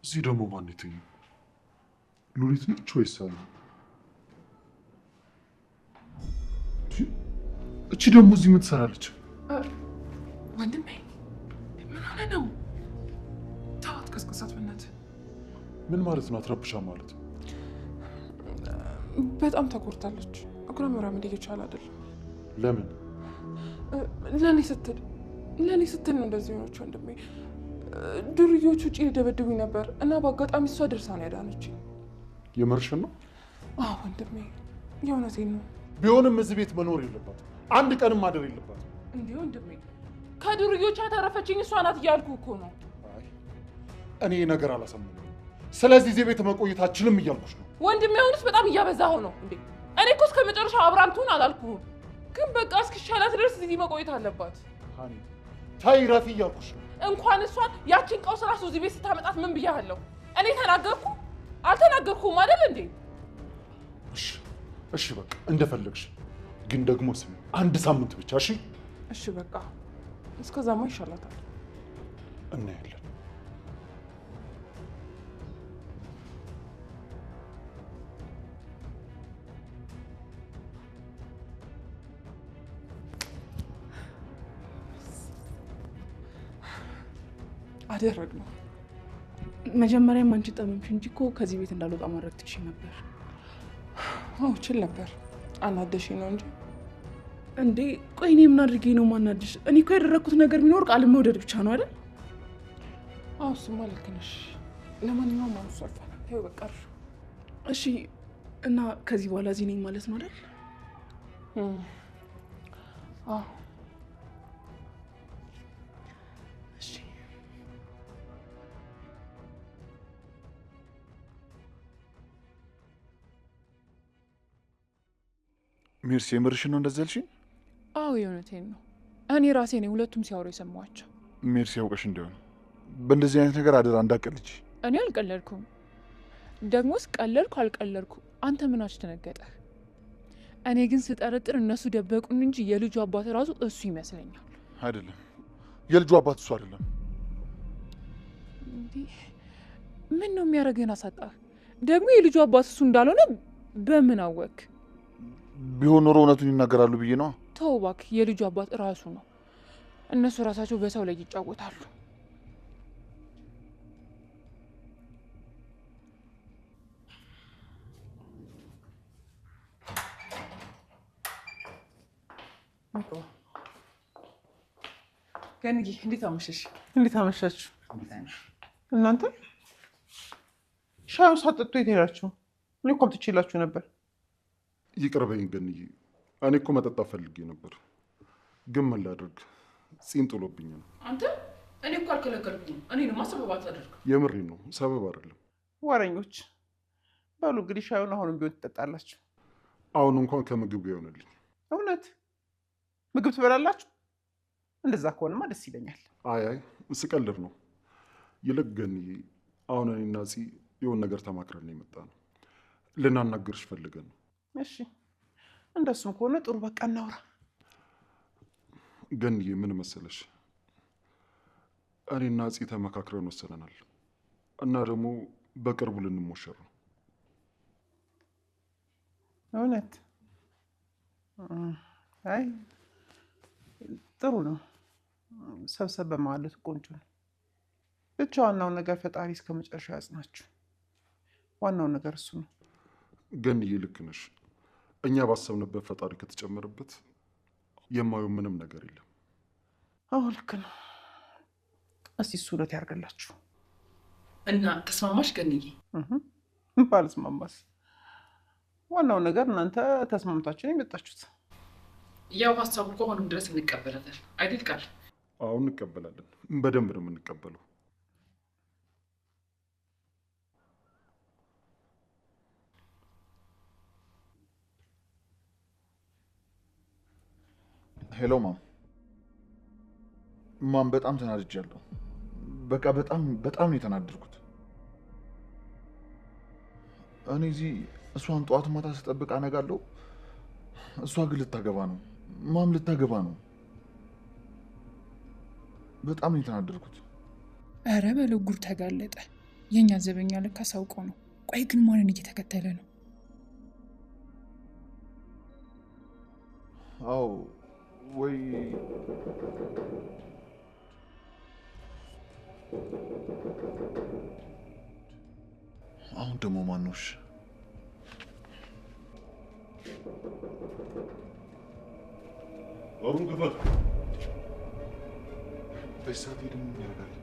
እዚህ ደግሞ ማን የተኛው? ሉሊት ነች ወይስ አለ? እቺ ደግሞ እዚህ ምን ትሰራለች? ወንድሜ ምን ሆነ ነው? ተው አትቀስቅሳት በእናትህ። ምን ማለት ነው አትረብሻ ማለት? በጣም ተጎድታለች። እግሯ መራመድ እየቻለ አይደለም። ለምን? ለኔ ስትል ነው እንደዚህ ሆነች ወንድሜ። ዱርዬዎቹ ውጪ ሊደበድቡኝ ነበር እና በአጋጣሚ እሷ ደርሳ ነው ያዳነችኝ። የምርሽን ነው? አዎ ወንድሜ የእውነቴን ነው። ቢሆንም እዚህ ቤት መኖር የለባትም። አንድ ቀንም ማደር የለባትም። እንዴ ወንድሜ ከዱርዬዎቹ ያተረፈችኝ እሷ ናት እያልኩ እኮ ነው። አይ እኔ ነገር አላሰማኝም። ስለዚህ እዚህ ቤት መቆየት አትችልም እያልኩሽ ነው። ወንድሜ አሁንስ በጣም እያበዛኸው ነው እንዴ። እኔ እኮ እስከ መጨረሻው አብራን ትሁን አላልኩህም፣ ግን በቃ እስኪሻላት ድረስ እዚህ መቆየት አለባት። ሃኒ ተይ ረፊ እያልኩሽ ነው። እንኳን እሷን ያቺን ቀውስ ራሱ እዚህ ቤት ስታመጣት ምን ብያለሁ? እኔ ተናገርኩ አልተናገርኩም አይደል እንዴ? እሺ እሺ በቃ እንደፈለግሽ፣ ግን ደግሞ ስሚ አንድ ሳምንት ብቻ እሺ? እሺ በቃ እስከዛማ ይሻላታል። እናያለን። አደረግነው። መጀመሪያም አንቺ ጠመምሽ እንጂ እኮ ከዚህ ቤት እንዳልወጣ ማድረግ ትችይ ነበር። አዎ እችል ነበር። አናደሽኝ ነው እንጂ። እንዴ ቆይ እኔ ምን አድርጌ ነው ማናደሽ? እኔ እኮ ያደረግኩት ነገር ቢኖር ቃልን መውደድ ብቻ ነው አይደል? አዎ እሱማ ልክ ነሽ። ለማንኛውም አሁን እሱ አልፏል። ተይው በቃ እርሺው። እሺ እና ከዚህ በኋላ እዚህ ነኝ ማለት ነው አይደል? አዎ። እሺ። ሜርሲ የምርሽን ነው እንደዚህ ያልሽኝ? አዎ የእውነቴን ነው። እኔ ራሴ ነኝ ሁለቱም ሲያወሩ የሰማኋቸው። ሜርሲ ያውቀሽ እንደሆነ በእንደዚህ አይነት ነገር አደራ እንዳትቀልጂ። እኔ አልቀለድኩም። ደግሞስ ቀለድኩ አልቀለድኩ አንተ ምን አስደነገጠህ? እኔ ግን ስጠረጥር እነሱ ደበቁን እንጂ የልጁ አባት ራሱ እሱ ይመስለኛል። አይደለም፣ የልጁ አባት እሱ አይደለም። እንዴ ምን ነው የሚያደርግህን አሳጣህ? ደግሞ የልጁ አባት እሱ እንዳልሆነ በምን አወክ? ቢሆን ኖሮ እውነቱን ይናገራሉ ብዬ ነው። ተው እባክህ፣ የልጁ አባት ራሱ ነው። እነሱ ራሳቸው በሰው ላይ ይጫወታሉ። ገንዬ እንዴት አመሸሽ? እንዴት አመሻችሁ እናንተ? ሻዩን ሳትጠጡ የት ሄዳችሁ? እኔ እኮ አምጥቼላችሁ ነበር። ይቅር በይኝ ገንዬ፣ እኔ እኮ መጠጣት ፈልጌ ነበር፣ ግን ምን ላድርግ ጺም ጥሎብኝ ነው። አንተ እኔ እኮ አልከለከልኩም። እኔንማ ሰበብ አታደርግ። የምሬን ነው፣ ሰበብ አይደለም። ወረኞች። በሉ እንግዲህ ሻዩን አሁንም ቢሆን ትጠጣላችሁ። አሁን እንኳን ከምግብ ጋር ይሆንልኝ። እውነት ምግብ ትበላላችሁ? እንደዛ ከሆነማ ደስ ይለኛል። አይ አይ ስቀልድ ነው። ይልቅ ገንዬ፣ አሁን እኔና ጺ የሆነ ነገር ተማክረን ነው የመጣነው። ልናናግርሽ ፈልገን ነው። እሺ እንደሱም ከሆነ ጥሩ፣ በቃ እናውራ። ገንዬ ምን መሰለሽ፣ እኔና ጺ ተመካክረን ወሰነናል እና ደግሞ በቅርቡ ልንሞሸር ነው። እውነት? አይ ጥሩ ነው። ሰብሰብ በማለት ቆንጆ ነው። ብቻ ዋናው ነገር ፈጣሪ እስከ መጨረሻው ያጽናችሁ። ዋናው ነገር እሱ ነው። ገንዬ ልክ ነሽ። እኛ ባሰብንበት ፈጣሪ ከተጨመረበት የማየው ምንም ነገር የለም። አዎ ልክ ነው። እስቲ እሱ እውነት ያድርግላችሁ። እና ተስማማሽ ገንዬ? ባልስማማስ? ዋናው ነገር እናንተ ተስማምታችሁ ነው የመጣችሁት። ያው ሀሳቡ እኮ አሁንም ድረስ እንቀበላለን አይደል ቃል? አሁን እንቀበላለን። በደንብ ነው የምንቀበለው። Hello mom። Mom በጣም ተናድጃለሁ። በቃ በጣም በጣም ነው የተናደድኩት። እኔ እዚህ እሷን ጠዋት ማታ ስጠብቅ አነጋለሁ። እሷ ግን ልታገባ ነው mom፣ ልታገባ ነው። በጣም ነው የተናደድኩት። ኧረ በለው ጉድ ተጋለጠ። የኛ ዘበኛ ለካ ሳውቆ ነው። ቆይ ግን ማንን እየተከተለ ነው? አዎ ወይ አሁን ደግሞ ማነውሽ? በሩን ክፈት። በዚህ ሰዓት ደግሞ ምን ያደርጋል?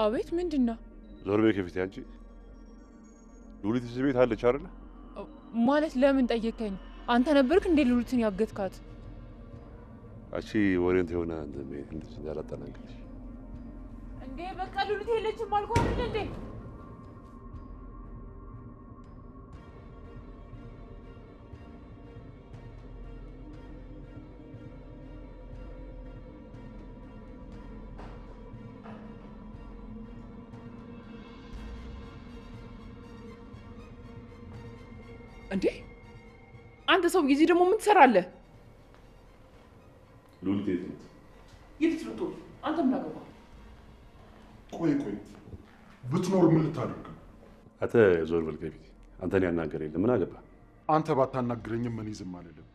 አቤት፣ ምንድን ነው? ዞር በይ ከፊቴ። አንቺ ሉሊት እዚህ ቤት አለች አይደለ? ማለት ለምን ጠየከኝ? አንተ ነበርክ እንዴ ሉሊትን ያገትካት? አንቺ ወሬን ተይውና እንደዚህ እንዳላጠናግርሽ እንዴ። በቃ ሉሊት የለችም አልኩህ አይደል እንዴ? እንዴ አንተ ሰው ጊዜ ደግሞ ምን ትሰራለህ? ሉሊት የት ናት? የት ልትሆን? አንተ ምን አገባህ? ቆይ ቆይ ብትኖር ምን ልታደርግ ነው? አንተ ዞር በል ከፊቴ። አንተን ያናገር የለም። ምን አገባህ? አንተ ባታናግረኝም እኔ ዝም አልልም።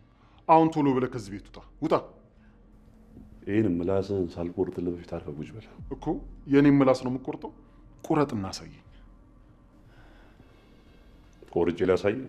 አሁን ቶሎ ብለህ ከዚህ ቤት ውጣ፣ ውጣ። ይህን ምላስህን ሳልቆርጥልህ በፊት አርፈህ ቁጭ በል። እኮ የእኔን ምላስ ነው የምቆርጠው? ቁረጥ እና አሳየኝ። ቆርጬ ላሳየህ?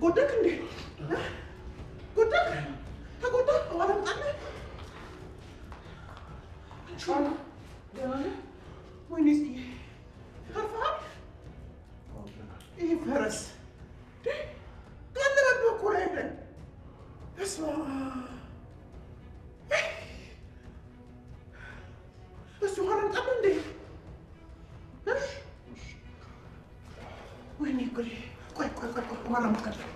ጎዳክ እንዴ? ጎዳክ? ተጎዳክ? አላምጣልህ? ወይኔ ጽዬ ተርፈሃል። ይህ ፈረስ ቀለበብህ እኮ ላይ ላይ። በስመ አብ። እስኪ ውሃ ላምጣልህ እንዴ? ወይኔ ጉዴ። ቆይ ቆይ ቆይ ቆይ ውሃ ላምጣልህ።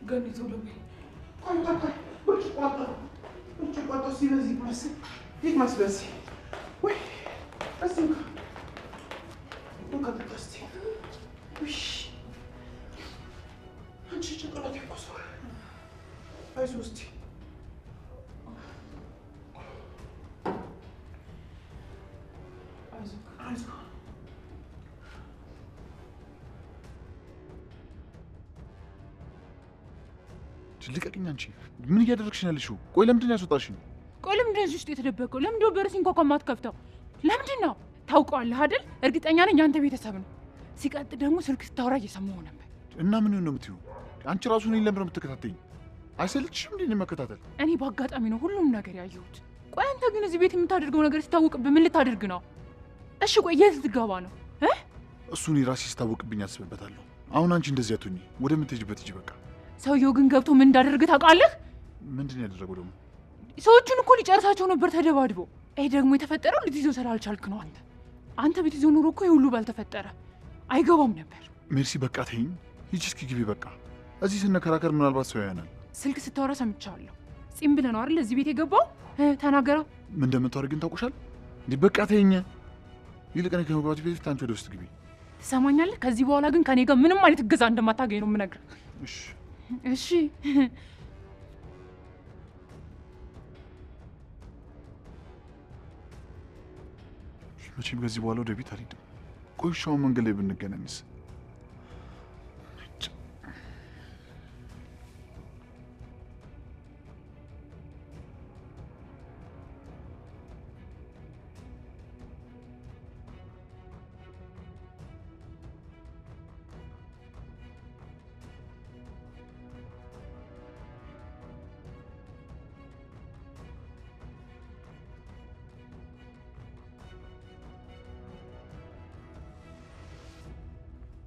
ገኒ ቶሎ በይ። ቆይ ቆይ ቆይ ብርጭቆ አጣሁ። ብርጭቆ አጣሁ። እስኪ በዚህ ይቅመስ ይቅመስ በዚህ። ወይ እስኪ እንካ እንካ ጠጣ እስኪ። ውይ አንቺ ጭንቅላቴ እኮ ዞረ። አይዞህ እስኪ። አይዞህ አይዞህ። ልቀቅኝ! አንቺ ምን እያደረግሽ ነው ያለሽው? ቆይ ለምንድን ነው ያስወጣሽኝ? ቆይ ለምንድን ነው ነው እዚህ ውስጥ የተደበቀው? ለምንድን ነው በር ሲንኳኳ የማትከፍተው? ለምንድን ነው? ታውቀዋለህ አይደል? እርግጠኛ ነኝ ያንተ ቤተሰብ ነው። ሲቀጥል ደግሞ ስልክ ስታወራ እየሰማሁ ነበር። እና ምን ነው የምትይው? አንቺ ራሱ እኔን ለምን ነው የምትከታተይኝ? አይሰለችሽም እንዴ እኔን መከታተል? እኔ በአጋጣሚ ነው ሁሉም ነገር ያየሁት። ቆይ አንተ ግን እዚህ ቤት የምታደርገው ነገር ሲታወቅብህ ምን ልታደርግ ነው? እሺ ቆይ የት ልትገባ ነው? እሱ እኔ ራሴ ሲታወቅብኝ አስብበታለሁ። አሁን አንቺ እንደዚህ አትሁኚ፣ ወደምትሄጂበት ሂጂ በቃ። ሰውየው ግን ገብቶ ምን እንዳደረገ ታውቃለህ? ምንድን ነው ያደረገው ደግሞ? ሰዎቹን እኮ ሊጨርሳቸው ነበር ተደባድቦ። ይሄ ደግሞ የተፈጠረው ልትይዘው ስላልቻልክ ነው። አንተ ብትይዘው ኖሮ እኮ ይሄ ሁሉ ባልተፈጠረ፣ አይገባም ነበር። ሜርሲ በቃ ተይኝ፣ ሂጂ እስኪ ግቢ በቃ። እዚህ ስንከራከር ምናልባት ሰው ያያናል። ስልክ ስታወራ ሰምቻለሁ። ጺም ብለህ ነው አይደል እዚህ ቤት የገባው? ተናገራ። ምን እንደምታወሪ ግን ታውቁሻል እንዴ? በቃ ተይኝ። ይልቅ እኔ ከመግባቴ በፊት አንቺ ወደ ውስጥ ግቢ። ትሰማኛለህ? ከዚህ በኋላ ግን ከኔ ጋር ምንም አይነት እገዛ እንደማታገኝ ነው የምነግርህ። እሺ እሺ። መቼም ከዚህ በኋላ ወደ ቤት አልሄድም። ቆይ እሺ፣ አሁን መንገድ ላይ ብንገናኝስ?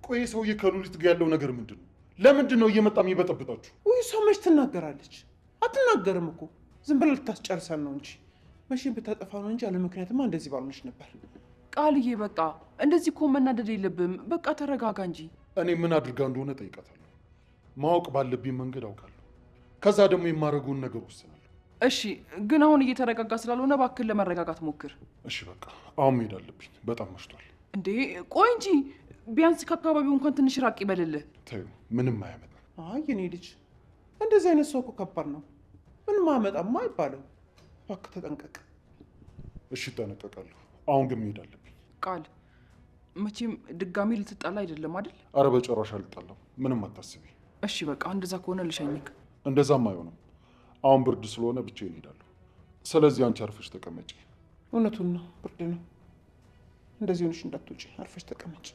ቆይ ሰውዬ ከሉሊት ጋር ያለው ነገር ምንድን ነው? ለምንድን ነው እየመጣ የሚበጠብጣችሁ? ውይ እሷ መች ትናገራለች? አትናገርም እኮ ዝም ብላ ልታስጨርሰን ነው እንጂ። መቼም ብታጠፋ ነው እንጂ አለ ምክንያትማ እንደዚህ ባልሆነች ነበር። ቃልዬ በቃ እንደዚህ እኮ መናደድ የለብህም። በቃ ተረጋጋ እንጂ። እኔ ምን አድርጋ እንደሆነ ጠይቃታለሁ። ማወቅ ባለብኝ መንገድ አውቃለሁ። ከዛ ደግሞ የማደርገውን ነገር ወስናለሁ። እሺ፣ ግን አሁን እየተረጋጋ ስላልሆነ እባክህን ለመረጋጋት ሞክር። እሺ በቃ አሁን መሄድ አለብኝ። በጣም መሽቷል። እንዴ ቆይ እንጂ ቢያንስ ከአካባቢው እንኳን ትንሽ ራቅ ይበልልህ። ተይው፣ ምንም አያመጣም። አይ የኔ ልጅ እንደዚህ አይነት ሰው እኮ ከባድ ነው። ምንም አያመጣም አይባልም። እባክህ ተጠንቀቅ። እሺ እጠነቀቃለሁ። አሁን ግን መሄድ አለብኝ። ቃል መቼም ድጋሚ ልትጣላ አይደለም አይደል? አረ በጭራሽ አልጣላም። ምንም አታስቢ። እሺ በቃ እንደዛ ከሆነ ልሸኝክ። እንደዛም አይሆንም። አሁን ብርድ ስለሆነ ብቻዬን እሄዳለሁ። ስለዚህ አንቺ አርፈሽ ተቀመጪ። እውነቱን ነው፣ ብርድ ነው። እንደዚህ ሆነሽ እንዳትወጪ፣ አርፈሽ ተቀመጪ።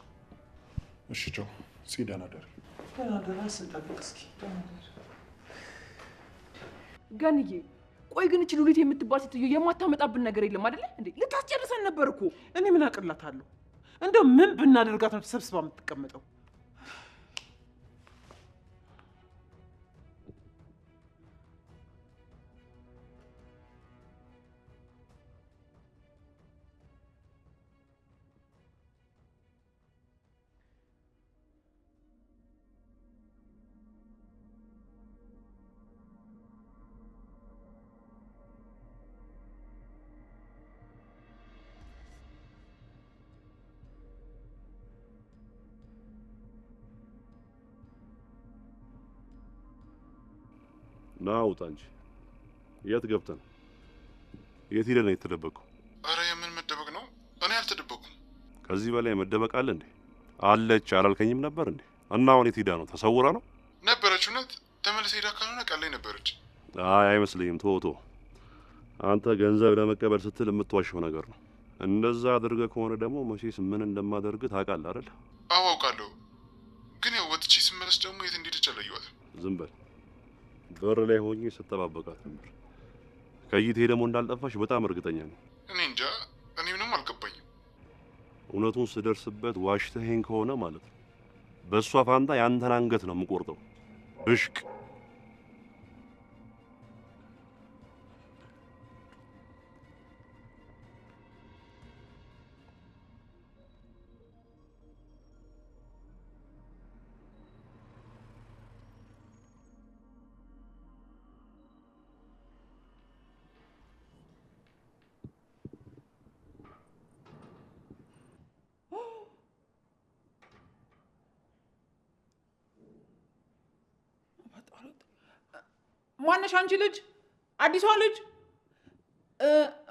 እሺ ቻው። ፂ ደህና ደሪ። ደህና ደሪ። ስንጠብቅ እስኪ ደህና ደሪ። ገንዬ ቆይ ግን እቺ ሉሊት የምትባል ሴትዮ የማታመጣብን ነገር የለም አይደለ እንዴ? ልታስጨርሰን ነበር እኮ። እኔ ምን አቅላታለሁ? እንደው ምን ብናደርጋት ነው ተሰብስባ የምትቀመጠው? ና ውጣ እንጂ። የት ገብተህ ነው? የት ሄደህ ነው የተደበቅከው? ኧረ የምን መደበቅ ነው? እኔ አልተደበቅኩም። ከዚህ በላይ መደበቅ አለ እንዴ? አለች አላልከኝም ነበር እንዴ? እና አሁን የት ሄዳ ነው? ተሰውራ ነው ነበረች። እውነት ተመልሳ ሄዳ ካልሆነ ቃል ላይ ነበረች። አይ አይመስለኝም። ተወው ተወው። አንተ ገንዘብ ለመቀበል ስትል የምትዋሸው ነገር ነው። እንደዛ አድርገህ ከሆነ ደግሞ መቼስ ምን እንደማደርግ ታውቃለህ አይደል? አዎ አውቃለሁ። ግን ያው ወጥቼ ስመለስ ደግሞ የት እንደሄደች አላየኋትም። ዝም በል። በር ላይ ሆኜ ስጠባበቃት ነበር። ከይቴ ደግሞ እንዳልጠፋሽ በጣም እርግጠኛ ነኝ። እኔ እንጃ፣ እኔ ምንም አልገባኝም። እውነቱን ስደርስበት ዋሽተኸኝ ከሆነ ማለት ነው በእሷ ፋንታ ያንተን አንገት ነው የምቆርጠው። ብሽቅ። ማነሽ አንቺ ልጅ? አዲሷ ልጅ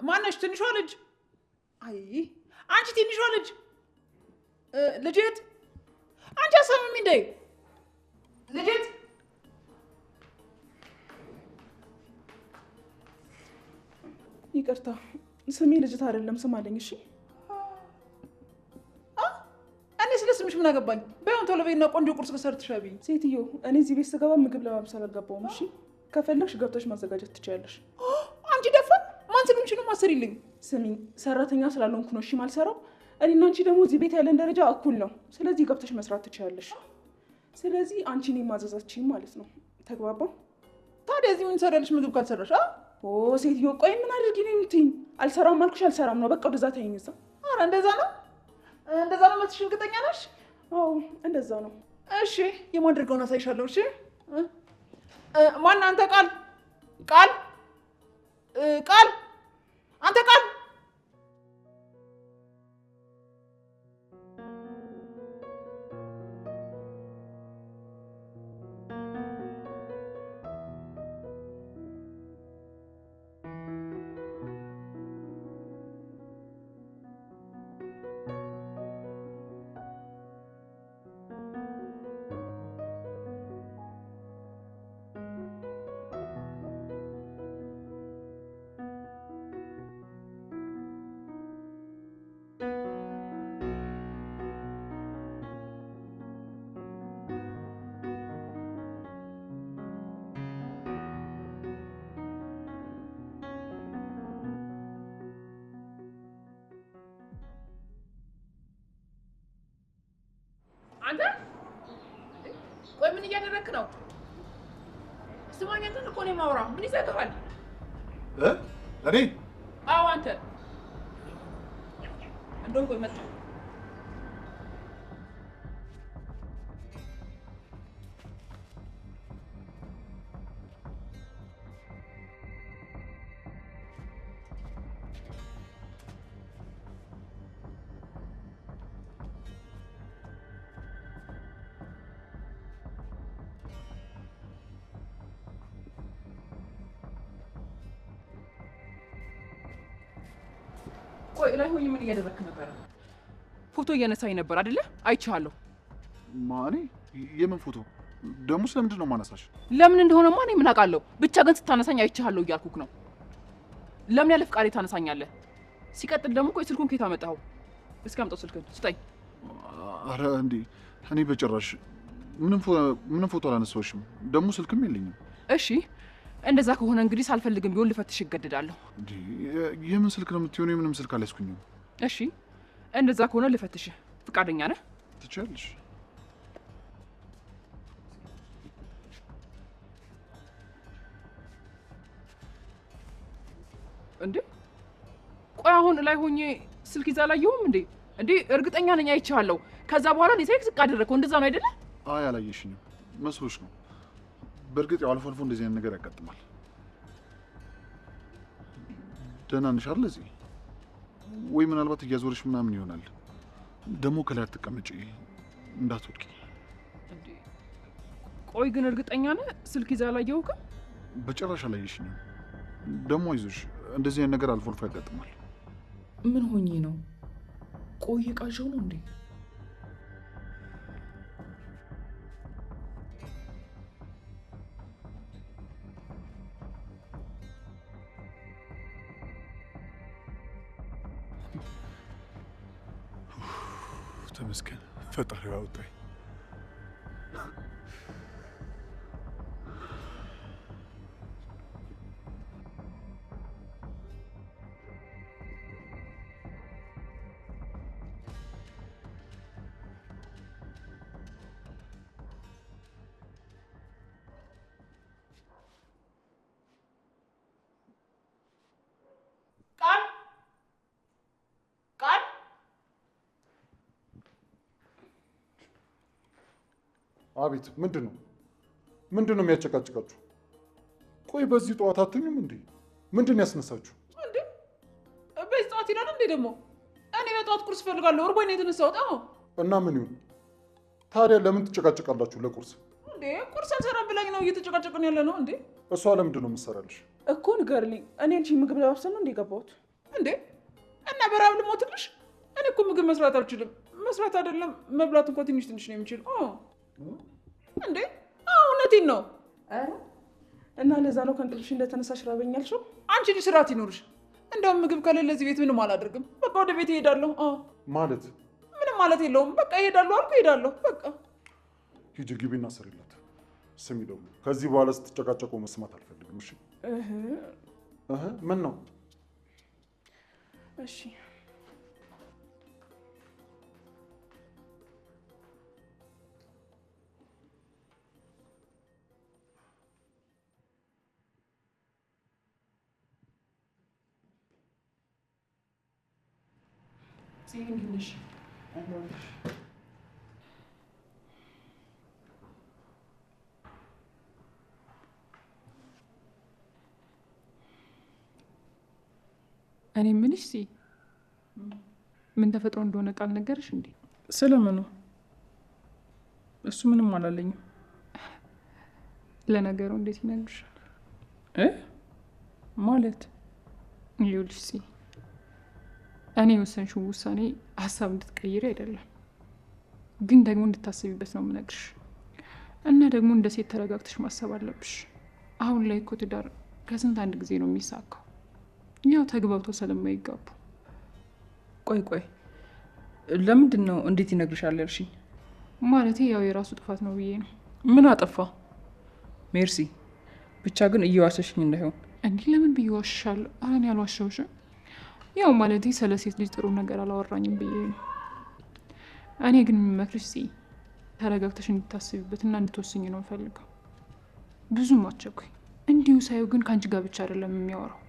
ማነሽ? ትንሿ ልጅ? አይ አንቺ ትንሿ ልጅ ልጅት፣ አንቺ አሰምም እንዴ ልጅት? ይቅርታ ስሜ ልጅት አይደለም ስም አለኝ። እሺ እኔ ስለ ስምሽ ምን አገባኝ? በይሁን ቶሎ በይና ቆንጆ ቁርስ ሰርተሽ አብይኝ። ሴትዮ እኔ እዚህ ቤት ስገባ ምግብ ለማብሰል አልገባሁም። እሺ ከፈለግሽ ገብተሽ ማዘጋጀት ትችያለሽ። አንቺ ደፋር ማን ስለሆንሽ ነው ማሰሪልኝ? ስሚኝ ሰራተኛ ስላልሆንኩ ነው እሺ የማልሰራው። እኔና አንቺ ደግሞ እዚህ ቤት ያለን ደረጃ እኩል ነው። ስለዚህ ገብተሽ መስራት ትችያለሽ። ስለዚህ አንቺ እኔን ማዘዝ አትችይም ማለት ነው። ተግባባ? ታዲያ እዚህ ምን ትሰሪያለሽ ምግብ ካልሰራሽ? ኦ ሴትዮ ቆይ ምን አድርጊ ነው የምትይኝ? አልሰራም አልኩሽ አልሰራም ነው በቃ። ወደዛ ተይኝ እዛ። ኧረ እንደዛ ነው እንደዛ ነው መልስሽ? እርግጠኛ ነሽ? አዎ እንደዛ ነው። እሺ የማደርገውን አሳይሻለሁ። እሺ ማን አንተ? ቃል ቃል ቃል አንተ ቃል አንተ ቆይ ምን እያደረክ ነው? ስማኝ አንተን እኮ ነው የማወራው። ምን ይዘግሃል? እኔ? አዎ አንተ። እንደውም ቆይ መጣሁ። ቆይ ላይ ሆኜ ምን እያደረክ ነበር? ፎቶ እያነሳኝ ነበር አይደለ? አይቻለሁ። ማኔ የምን ፎቶ ደግሞ? ስለምንድን ነው የማነሳሽ? ለምን እንደሆነማ እኔ ምን አውቃለሁ። ብቻ ግን ስታነሳኝ አይቻለሁ እያልኩክ ነው። ለምን ያለ ፍቃዴ ታነሳኛለህ? ሲቀጥል ደግሞ ቆይ ስልኩን ከየት አመጣኸው? እስኪ አምጣው ስልክን ስጠኝ። አረ እንዴ እኔ በጭራሽ ምንም ፎቶ አላነሳሁሽም። ደግሞ ስልክም የለኝም። እሺ እንደዛ ከሆነ እንግዲህ ሳልፈልግም ቢሆን ልፈትሽ እገደዳለሁ። እንዴ የምን ስልክ ነው የምትሆነው? የምንም ስልክ አልያዝኩኝም። እሺ እንደዛ ከሆነ ልፈትሽ ፍቃደኛ ነህ? ትችያለሽ። እንዴ ቆይ አሁን ላይ ሆኜ ስልክ ይዛ አላየሁም እንዴ? እንዴ እርግጠኛ ነኝ አይቼሃለሁ። ከዛ በኋላ እኔ ሳይክ ዝቅ አደረግከው። እንደዛ ነው አይደለ? አይ አላየሽኝም፣ መስሎሽ ነው። በእርግጥ ያው አልፎ አልፎ እንደዚህ አይነት ነገር ያጋጥማል። ደህና ነሽ አይደል? እዚህ ወይ ምናልባት እያዞረሽ ምናምን ይሆናል። ደግሞ ከላይ አትቀመጪ እንዳትወድቂ። እንዴ ቆይ ግን እርግጠኛ ነህ ስልክ ይዛ አላየሁህም? በጭራሽ አላየሽኝም። ደግሞ አይዞሽ፣ እንደዚህ አይነት ነገር አልፎ አልፎ ያጋጥማል። ምን ሆኜ ነው? ቆይ የቃዠው ነው እንዴ? ተመስገን ፈጣሪ አወጣኝ። ቃል ቃል አቤት። ምንድን ነው የሚያጨቃጭቃችሁ? ቆይ በዚህ ጠዋት አትኙም እንዴ? ምንድን ነው ያስነሳችሁ? እንዴ በዚህ ጠዋት ይላል እንዴ? ደግሞ እኔ በጠዋት ቁርስ እፈልጋለሁ፣ እርቦኝ ነው የተነሳሁት። አዎ። እና ምን ይሁን ታዲያ? ለምን ትጨቃጭቃላችሁ ለቁርስ? እንዴ ቁርስ አልሰራም ብላኝ ነው እየተጨቃጨቅን ያለ ነው። እንዴ እሷ ለምንድን ነው የምትሰራልሽ? እኮ ንገርልኝ። እኔ አንቺ ምግብ ለማብሰል ነው እንዴ የገባሁት? እንዴ እና በረሀብ ልሞትልሽ? እኔ እኮ ምግብ መስራት አልችልም። መስራት አይደለም መብላት እንኳን ትንሽ ትንሽ ነው የምችል። እንዴ አዎ እውነቴን ነው። ኧረ እና ለዛ ነው ከእንቅልፍሽ እንደተነሳሽ ራበኝ ያልሽው? አንቺ ልጅ ስርዓት ይኖርሽ። እንደውም ምግብ ከሌለ እዚህ ቤት ምንም አላደርግም። በቃ ወደ ቤት እሄዳለሁ። አዎ ማለት ምንም ማለት የለውም። በቃ እሄዳለሁ አልኩ፣ እሄዳለሁ። በቃ ሂጂ ግቢና ስሪላት። ስሚ ደግሞ ከዚህ በኋላ ስትጨቃጨቁ መስማት አልፈልግም። እሺ? እህ ምን ነው? እሺ እንዴት ነሽ? እኔ ምንሽ ሲ ምን ተፈጥሮ እንደሆነ ቃል ነገርሽ እንዴ? ስለምኑ? እሱ ምንም አላለኝም። ለነገሩ እንዴት ይነግርሻል? ማለት ይኸውልሽ ሲ እኔ የወሰንሽው ውሳኔ ሀሳብ እንድትቀይሪ አይደለም፣ ግን ደግሞ እንድታስቢበት ነው የምነግርሽ። እና ደግሞ እንደ ሴት ተረጋግተሽ ማሰብ አለብሽ። አሁን ላይ እኮ ትዳር ከስንት አንድ ጊዜ ነው የሚሳካው፣ ያው ተግባብቶ ስለማይጋቡ። ቆይ ቆይ፣ ለምንድን ነው እንዴት ይነግርሻል ያልሽኝ? ማለቴ ያው የራሱ ጥፋት ነው ብዬ ነው። ምን አጠፋ ሜርሲ? ብቻ ግን እየዋሸሽኝ እንዳይሆን። እንዲህ ለምን ብዬ ዋሽሻለሁ? ኧረ እኔ አልዋሸሁሽም። ያው ማለቴ ስለ ሴት ልጅ ጥሩ ነገር አላወራኝም ብዬ ነው። እኔ ግን የምመክርሽ ሲ ተረጋግተሽ እንድታስቢበት እና እንድትወስኝ ነው የምፈልገው። ብዙም አትቸኩይ። እንዲሁ ሳየው ግን ከአንቺ ጋር ብቻ አይደለም የሚያወራው።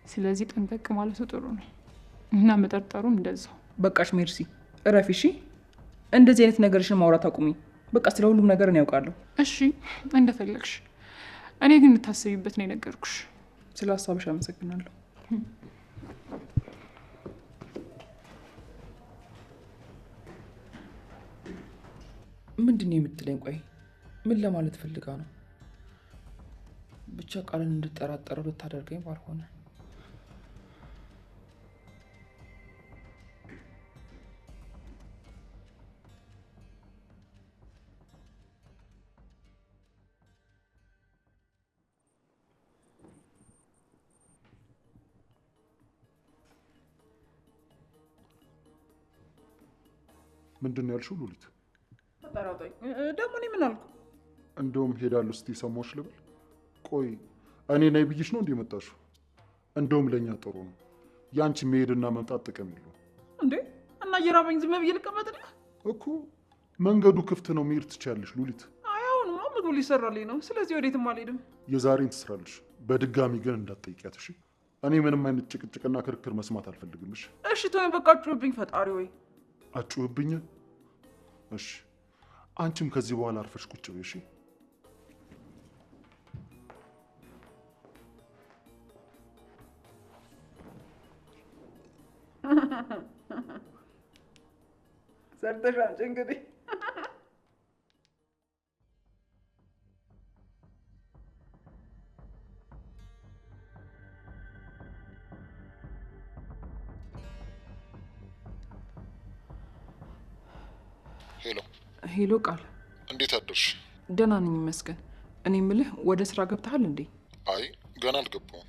ስለዚህ ጠንቀቅ ማለቱ ጥሩ ነው እና መጠርጠሩም እንደዛው። በቃሽ ሜርሲ፣ እረፊ እሺ። እንደዚህ አይነት ነገርሽን ማውራት አቁሚ። በቃ ስለ ሁሉም ነገር እኔ ያውቃለሁ። እሺ እንደፈለግሽ። እኔ ግን እንድታስቢበት ነው የነገርኩሽ። ስለ ሀሳብሽ አመሰግናለሁ። ምንድን ነው የምትለኝ? ቆይ ምን ለማለት ፈልጋ ነው? ብቻ ቃልን እንድጠራጠረው ልታደርገኝ ባልሆነ። ምንድን ነው ያልሽው ሉሊት? ደግሞ እኔ ምን አልኩ? እንደውም ሄዳለሁ ስትይ ሰማሁሽ ልበል? ቆይ እኔ ነይ ብዬሽ ነው እንዴ የመጣሽው? እንደውም ለእኛ ጥሩ ነው። ያንቺ መሄድና መምጣት ጥቅም የለውም። እንዴ እና እየራበኝ ዝም ብዬ ልቀመጥልህ እኮ? መንገዱ ክፍት ነው፣ መሄድ ትችያለሽ ሉሊት። አይ አሁንማ ምግቡ ሊሰራልኝ ነው። ስለዚህ ወዴትም አልሄድም። የዛሬን ትስራለሽ፣ በድጋሚ ግን እንዳትጠይቂያት እሺ? እኔ ምንም አይነት ጭቅጭቅና ክርክር መስማት አልፈልግም። እሺ? እሺ ተወኝ በቃ። አጩህብኝ። ፈጣሪ ወይ አጩህብኝ። እሺ አንቺም ከዚህ በኋላ አርፈሽ ቁጭ በይ እሺ? ሰርተሽ አምጪ እንግዲህ። ሄሎ ሄሎ፣ ቃል እንዴት አደርሽ? ደህና ነኝ ይመስገን። እኔ የምልህ ወደ ስራ ገብተሃል እንዴ? አይ ገና አልገባሁም።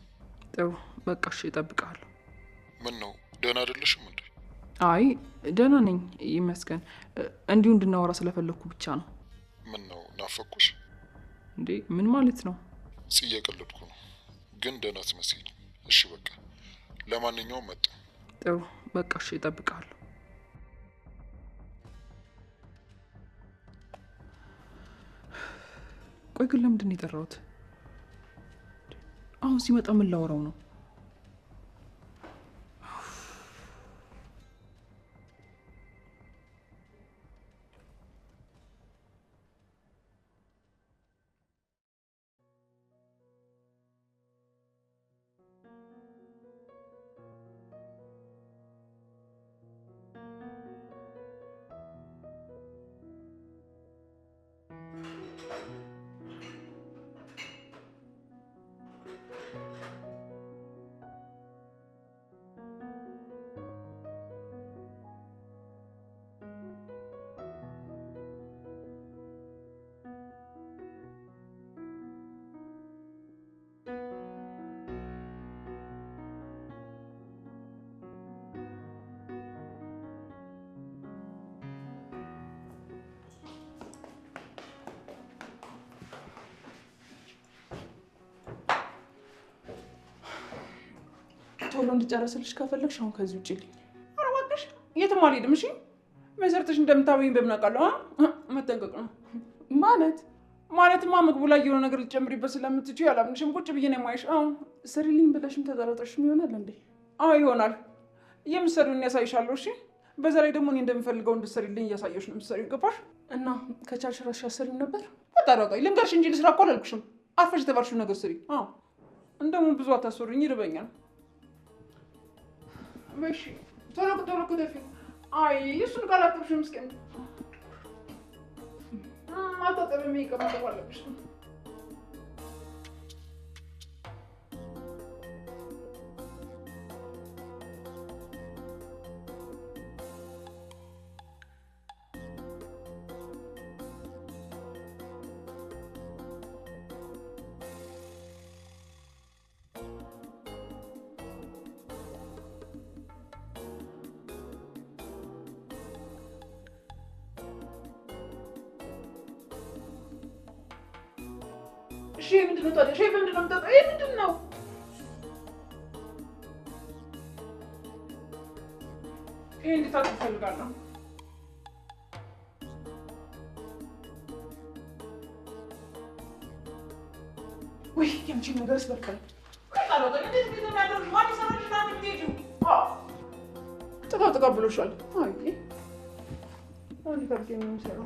ጥሩ በቃ እሺ፣ እጠብቅሃለሁ። ምን ነው ደህና አይደለሽም እንዴ? አይ ደህና ነኝ ይመስገን። እንዲሁ እንድናወራ ስለፈለግኩ ብቻ ነው። ምን ነው ናፈቅኩሽ እንዴ? ምን ማለት ነው? እየቀለድኩ ነው፣ ግን ደህና አትመስይኝም። እሺ በቃ ለማንኛውም መጣሁ። ጥሩ በቃ እሺ፣ እጠብቅሃለሁ። ቆይ ግን ለምንድን ነው የጠራሁት? አሁን ሲመጣ ምን ላወራው ነው? ቶሎ እንድጨርስልሽ ከፈለግሽ አሁን ከዚህ ውጪልኝ። ኧረ እባክሽ የትም አልሄድም። እሺ መሰርተሽ እንደምታበይኝ በምን አውቃለሁ? መጠንቀቅ ነው ማለት ማለትማ ምግቡ ላይ የሆነ ነገር ልትጨምሪበት ስለምትችይ አላምንሽም። ቁጭ ብዬ ነው የማይሽ። አዎ ስሪልኝ ብለሽም ተጠራጥረሽም ይሆናል እንዴ? አዎ ይሆናል። የምትሰሪውን ያሳይሻለሁ። እሺ በዛ ላይ ደግሞ እኔ እንደምፈልገው እንድትሰሪልኝ እያሳየሁሽ ነው የምትሰሪው። ገባሽ? እና ከቻልሽ እራስሽ አትሰሪም ነበር? ተጣራጣይ ልንገርሽ እንጂ ልስራ እኮ አላልኩሽም። አርፈሽ የተባልሽውን ነገር ስሪ። አዎ እንደውም ብዙ አታስወሪኝ፣ ይርበኛል። እሺ ቶሎ ቶሎ ክተፊ። አይ እሱን ካላጠብሽም እስኪ ማታጠብ የሚቀመጠው አለብሽ። እሺ ምንድን ነው ታዲያ? ሼፍ ምንድን ነው የምጠጣው? ይሄ ምንድን ነው? ይሄ እንድታጥብ እፈልጋለሁ። ወይ የአንቺን ነገርስ በቃኝ። ጥጋብ ጥጋብ ብሎሻል። አይ አሁን ከብቴ ነው የምሰራው።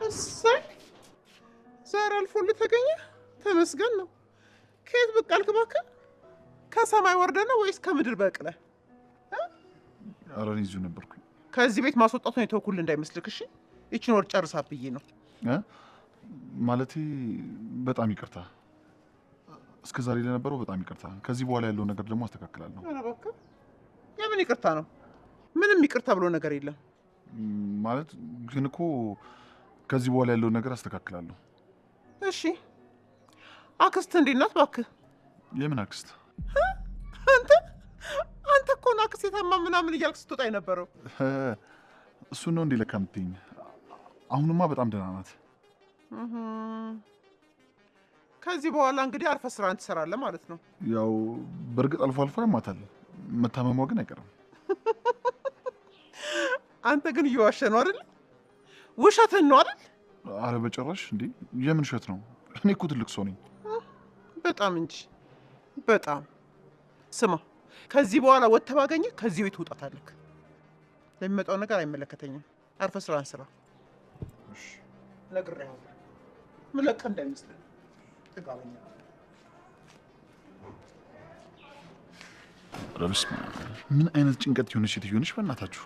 እሰይ ዛሬ አልፎልህ ተገኘ፣ ተመስገን ነው። ከየት ብቅ አልክ እባክህ? ከሰማይ ወርደህ ነው ወይስ ከምድር በቅለህ? ኧረ እኔ እዚሁ ነበርኩኝ። ከዚህ ቤት ማስወጣቱን የተውኩልህ እንዳይመስልህ እሺ? ይችን ወር ጨርሳ ብዬ ነው። ማለቴ በጣም ይቅርታ፣ እስከ ዛሬ ለነበረው በጣም ይቅርታ። ከዚህ በኋላ ያለውን ነገር ደግሞ አስተካክላለሁ። ኧረ እባክህ የምን ይቅርታ ነው? ምንም ይቅርታ ብሎ ነገር የለም። ማለት ግን እኮ ከዚህ በኋላ ያለውን ነገር አስተካክላለሁ። እሺ አክስት እንዴት ናት እባክህ? የምን አክስት? አንተ እኮ ነው አክስቴ ታማ ምናምን እያልክ ስትወጣ የነበረው። እሱን ነው እንዴ ለካ የምትይኝ? አሁንማ በጣም ደህና ናት። ከዚህ በኋላ እንግዲህ አርፈህ ስራህን ትሰራለህ ማለት ነው። ያው በእርግጥ አልፎ አልፎ ያማታል፣ መታመሟ ግን አይቀርም። አንተ ግን እየዋሸህ ነው አይደል? ውሸትህን ነው አይደል? አረ በጭራሽ እንዴ! የምን ውሸት ነው? እኔ እኮ ትልቅ ሰው ነኝ። በጣም እንጂ በጣም። ስማ፣ ከዚህ በኋላ ወጥተህ ባገኘህ ከዚህ ቤት ትወጣታለህ። ለሚመጣው ነገር አይመለከተኝም። አርፈህ ስራህን ስራ። እሺ ነግሬሃለሁ። ምለቅህ እንዳይመስልህ። ጥጋበኛ። ኧረ በስመ አብ! ምን አይነት ጭንቀት የሆነች ሴትዮ ነች በእናታችሁ።